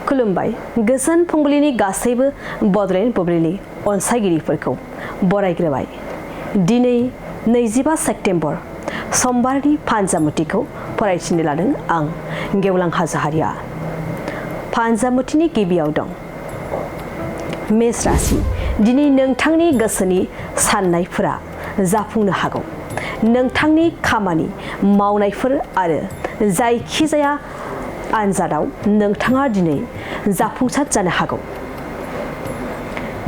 खुलुमबाय गोजोन फुंबिलिनि गासैबो बड'लेण्ड बुब्लिनि अनसायगिरिफोरखौ बरायग्रोबाय। दिनै 25 सेप्तेम्बर समबारनि फानजामुथिखौ फरायथिनो लादों आं गेवलां हाजोहारिया। फानजामुथिनि गिबियाव दं मेष राशि। दिनै नोंथांनि गोसोनि साननायफोरा जाफुंनो हागौ। नोंथांनि खामानि मावनायफोर आरो जायखिजाया आनजादाव नोंथाङा दिनै जाफुंसार जानो हागौ।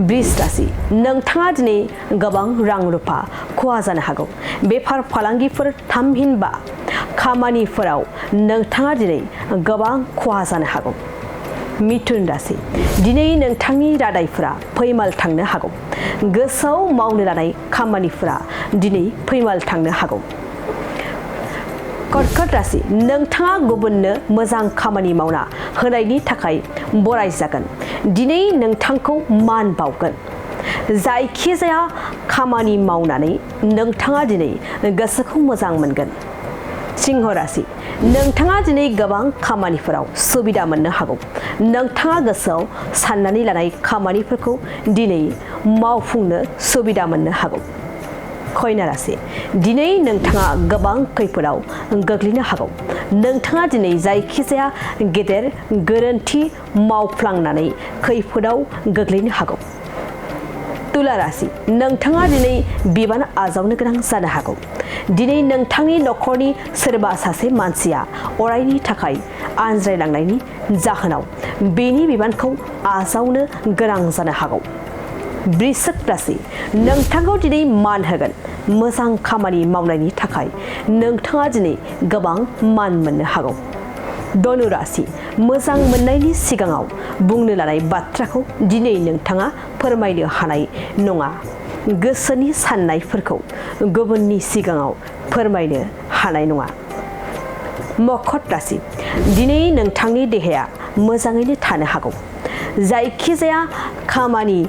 वृष राशि। नोंथाङा दिनै गोबां रां रुफा खहा जानो हागौ। बेफार फालांगिफोर थामहिनबा खामानिफोराव नोंथाङा दिनै गोबां खहा जानो हागौ। मिथुन राशि। दिनै नोंथांनि रादायफोरा फैमाल थांनो हागौ। गोसोआव मावनो लानाय खामानिफोरा दिनै फैमाल थांनो हागौ। कर्कट राशि। नोंथाङा गुबुननो मोजां खामानि मावना होनायनि थाखाय बरायजागोन। दिनै नोंथांखौ मान बावगोन। जायखिजाया खामानि मावनानै नोंथाङा दिनै गोसोखौ मोजां मोनगोन। सिंह राशि। नोंथाङा दिनै गोबां खामानिफोराव सुबिदा मोननो हागौ। नोंथाङा गोसोआव साननानै लानाय खामानिफोरखौ दिनै मावफुंनो सुबिदा मोननो हागौ। कन्या राशि। दिनै नोंथाङा गोबां खैफोदाव गोग्लैनो हागौ। नोंथाङा दिनै जायखिजाया गेदेर गोरोन्थि मावफ्लांनानै खैफोदाव गोग्लैनो हागौ। तुला राशि। नोंथाङा दिनै बिबान आजावनो गोनां जानो हागौ। दिनै नोंथांनि नखरनि सोरबा सासे मानसिया अरायनि थाखाय आनज्रायलांनायनि जाहोनाव बेनि बिबानखौ आजावनो गोनां जानो हागौ। वृश्चिक राशि। नोंथांखौ दिनै मान होगोन। मोजां खामानि मावनायनि थाखाय नोंथाङा दिनै गोबां मान मोननो हागौ। धनु राशि। मोजां मोननायनि सिगाङाव बुंनो लानाय बाथ्राखौ दिनै नोंथाङा फोरमायनो हानाय नङा। गोसोनि साननायफोरखौ गुबुननि सिगाङाव फोरमायनो हानाय नङा। मकर राशि। दिनै नोंथांनि देहाया मोजाङैनो थानो हागौ। जायखिजाया खामानि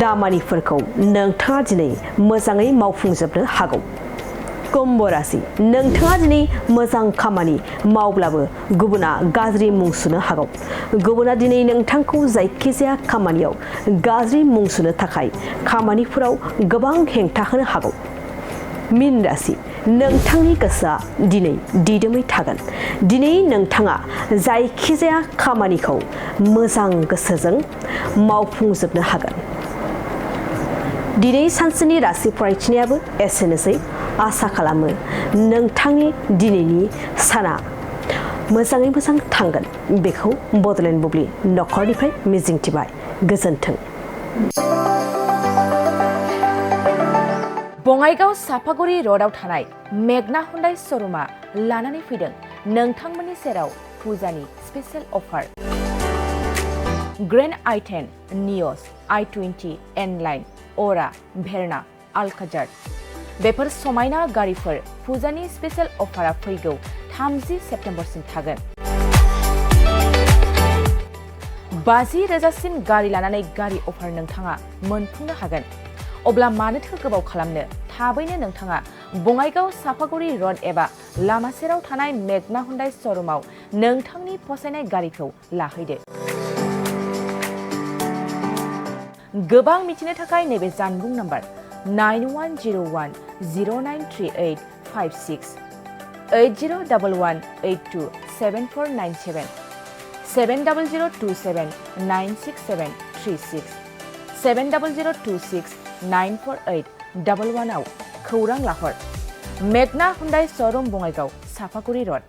दामानिफोरखौ नोंथाङा दिनै मोजाङै मावफुंजोबनो हागौ। कुम्भ राशि। नोंथाङा दिनै मोजां खामानि मावब्लाबो गुबुना गाज्रि मुं सुनो हागौ। गुबुना दिनै नोंथांखौ जायखिजाया खामानियाव गाज्रि मुं सुनो थाखाय खामानिफोराव गोबां हेंथा होनो हागौ। मीन राशि। नोंथांनि गोसोआ दिनै दिदोमै थागोन। दिनै नोंथाङा जायखिजाया खामानिखौ मोजां गोसोजों मावफुंजोबनो हागोन। दिनै सानसेनि राशि फरायथिनायाबो एसेनोसै। आसा खालामो नोंथांनि दिनैनि साना मोजाङै मोजां थांगोन बेखौ बड'लेण्ड बुब्लि नखरनिफ्राय मिजिंथिबाय। गोजोन्थों। बङाइगाव सापागुरि र'डआव थानाय मेगना हुन्डाइ श'रुमआ लानानै फैदों नोंथांमोननि सेराव फुजानि स्पेशेल अफार। ग्रेन्ड i10, नियस, i20, एन-लाइन, अरा, भेरना, आल्काजार बेफोर समायना गारिफोर फुजानि स्पेशेल अफारा फैगौ 30 सेप्तेम्बरसिम थागोन। 50,000सिम गारि लानानै गारि अफार नोंथाङा मोनफुंनो हागोन। अब्ला मानोथो गोबाव खालामनो? थाबैनो नोंथाङा बङाइगाव सापागुरि र'ड एबा लामा सेराव थानाय मेगना हुन्डाइ श'रुमाव नोंथांनि फसायनाय गारिखौ लाहैदो। गोबां मिथिनो थाखाय नैबे जानबुं नाम्बार 9101093856 8011827497 700279673 70026948111 आव खौरां लाहर। मेगना हुन्डाइ श'रुम बङाइगाव सापागुरि र'ड।